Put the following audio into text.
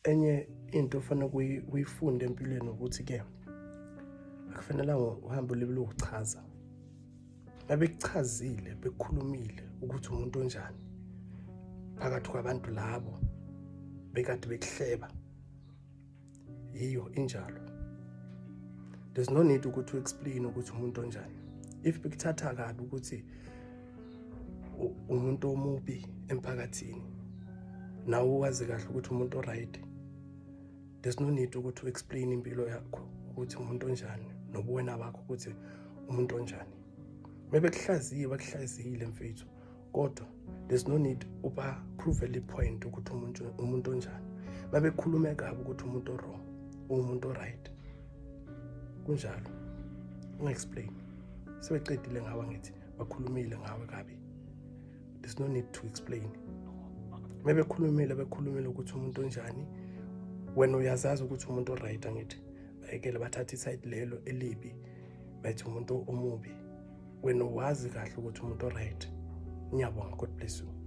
Enye into ofanele uyifunde empilweni ukuthi-ke akufanelanga uhambe ulibele ukuchaza. Babekuchazile, bekukhulumile ukuthi umuntu onjani phakathi kwabantu labo bekade bekuhleba. Yiyo injalo. There's no need ukuthi u-explain ukuthi umuntu onjani. If bekuthatha kabi ukuthi umuntu omubi emphakathini, nawe wazi kahle ukuthi umuntu o-right, there's no need ukuthi u-explain impilo yakho ukuthi umuntu onjani nobuwena bakho ukuthi umuntu onjani. Mebekuhlaziye, bakuhlaziyile mfethu, kodwa there's no need uba prove i-point ukuthi umuntu onjani. Mabekhulume kabi ukuthi umuntu o-wrong, umuntu o-right, kunjalo, unga-explain. Sebecedile ngawe, ngithi bakhulumile ngawe kabi, there's no need to explain. Mebekhulumile, bekhulumile ukuthi umuntu onjani, wena uyazazi ukuthi umuntu o-right. Angithi bayekele bathathe i-side lelo elibi, bathi umuntu omubi, wena wazi kahle ukuthi umuntu o-right. Ngiyabonga, God bless you.